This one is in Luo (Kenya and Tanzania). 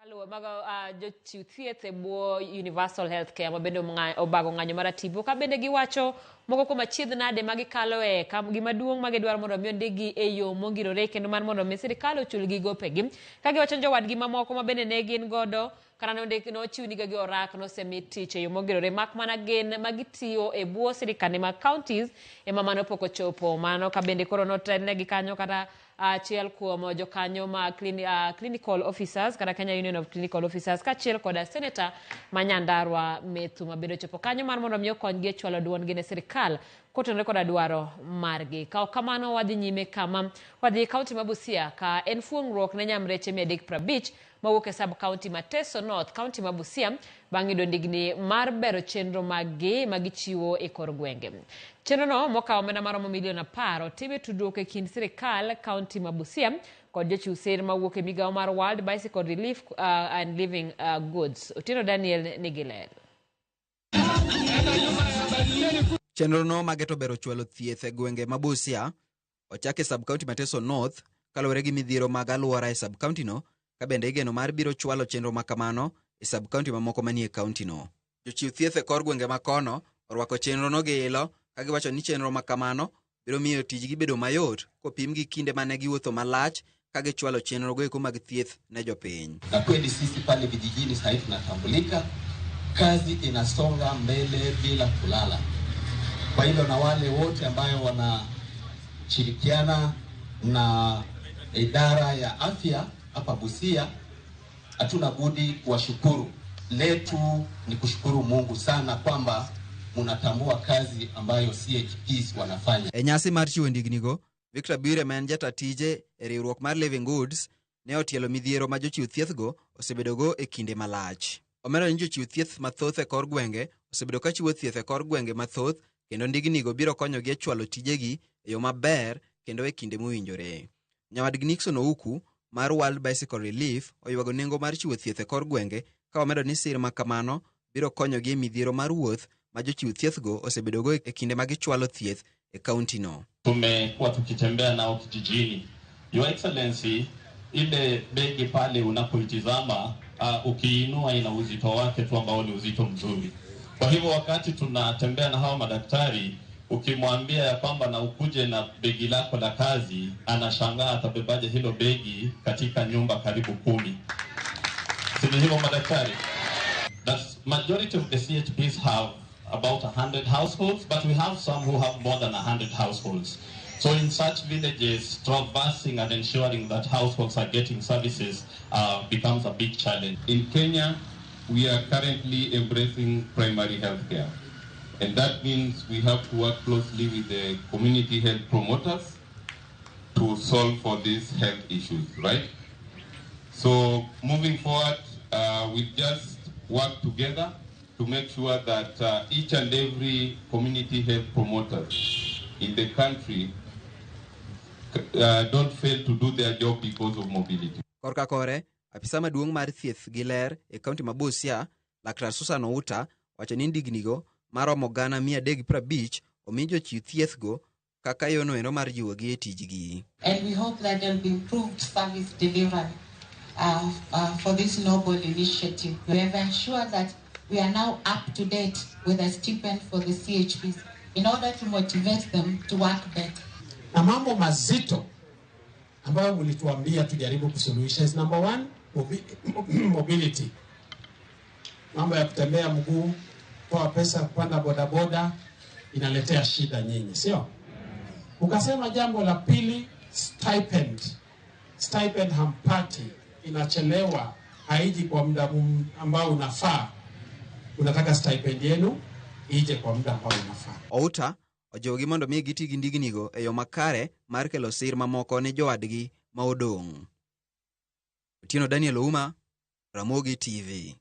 Kaluwe mag jochiw thieth e bwo Universal Health Care ma bende obago ng'anyo mar atipo ka bende giwacho moko kuom achiedh nade ma gikaloe ka gima duong' ma gidwaro mondo mi ondikgi e yo mongirore kendo mar mondo mi sirikal ochulgi gopegi. Ka giwacho ni jowadgi mamoko ma bende ne gin godo kata nondik nochiwnigi gi orak nosemi tich e yo mongirore mak mana gin ma gitiyo e bwo sirikande mag counties ema mano pok ochopo. Mano ka bende koro notelnegi kanyo kata achiel kuom jokanyo ma clinical officers kata Kenya Union of Clinical Officers kaachiel koda seneta ma Nyandarua Methu ma bende ochopo kanyo mar mondo mi okonygi e chwalo duondgi ne sirikal kotenore koda dwaro margi. Ka ok kamano wadhi nyime kama wadhi e kaunti ma Busia ka en fuong'ruok ne nyamreche 350 mawuok e sub county ma Teso North, kaunti ma Busia bang' yudo ndigni mar bero chenro maggi ma gichiwo e kor gwenge. Chenrono mokawo omenda maromo milion 10 otim e tudruok e kind sirikal kaunti ma Busia kod jochiw sir mawuok e migawo mar World Bicycle Relief and Living Goods. Otieno Daniel nigi ler. Chenrono mageto bero chwalo thieth e gwenge ma Busia ochak e sub-county ma Teso North kaluwore gi midhiero mag alwora e sub-county no, ka bende igeno mar biro chwalo chenro ma kamano e sub-county mamoko manie county no. Jochiw thieth e kor gwenge ma kono orwako chenrono gi ilo ka giwacho ni chenro ma kamano biro miyo tijgi bedo mayot kopim gi kinde mane giwuotho malach ka gichwalo chenrogo eko mag thieth ne jopiny. Na kweli sisi pale vijijini sahii tunatambulika, kazi inasonga mbele bila kulala. Kwa hivyo na wale wote ambayo wanashirikiana na idara ya afya hapa Busia, hatuna budi kuwashukuru. Letu ni kushukuru Mungu sana kwamba munatambua kazi ambayo CHPs wanafanya. E nyasi mar chiwo ndignigo, Victor Bwire ma en jata tije e riwruok mar Living Goods ne otielo midhiero ma jochiw thiethgo osebedogo e kinde malach. Omedo ni jochiw thieth mathoth e kor gwenge osebedo ka chiwo thieth e kor gwenge mathoth kendo ndignigo biro konyogi e chwalo tijegi e yo maber kendo e kinde mowinjore. Nyawadgi Nixon Ouku mar World Bicycle Relief oywago nengo mar chiwo thieth e kor gwenge ka omedo ni sir ma kamano biro konyogi e midhiero mar wuoth ma jochiw thiethgo osebedogo e kinde ma gichwalo thieth e kaunti no. Tumekuwa tukitembea nao kijijini. Your Excellency, ile begi pale unapoitizama, ukiinua ina uzito wake tu ambao ni uzito mzuri. Kwa hivyo wakati tunatembea na hawa madaktari, ukimwambia ya kwamba na ukuje na begi lako la kazi, anashangaa atabebaje hilo begi katika nyumba karibu 10. Si ni hivyo madaktari? That's majority of the CHPs have about 100 households, but we have some who have more than 100 households. So in such villages, traversing and ensuring that households are getting services becomes a big challenge. In Kenya, we are currently embracing primary health care. And that means we have to work closely with the community health promoters to solve for these health issues, right? So moving forward, we just work together to make sure that each and every community health promoters in the country don't fail to do their job because of mobility. Korka kore, apisa maduong' mar thieth gi ler e kaunti ma Busia, Laktar Susan Outa, wacho ni ndignigo maromo gana 350 omi jochiw thiethgo kaka yono endo mar jiwogi e tijgi. And we hope that there will be improved service delivery for this noble initiative. We have ensured that we are now up to date with a stipend for the CHPs in order to motivate them to work better. Na mambo mazito ambayo mlituambia tujaribu kusuluhisha is number 1, mobility. Mambo ya kutembea mguu, toa pesa kupanda bodaboda inaletea shida nyinyi, sio? Ukasema jambo la pili, stipend. Stipend hampati, inachelewa, haiji kwa muda ambao unafaa. Unataka stipend yenu ije kwa muda ambao unafaa. Outa ojiwogi mondo mi giti gi ndignigo e yo makare mar kelo sir mamoko ne jowadgi ma odong'. Otieno Daniel Ouma, Ramogi TV.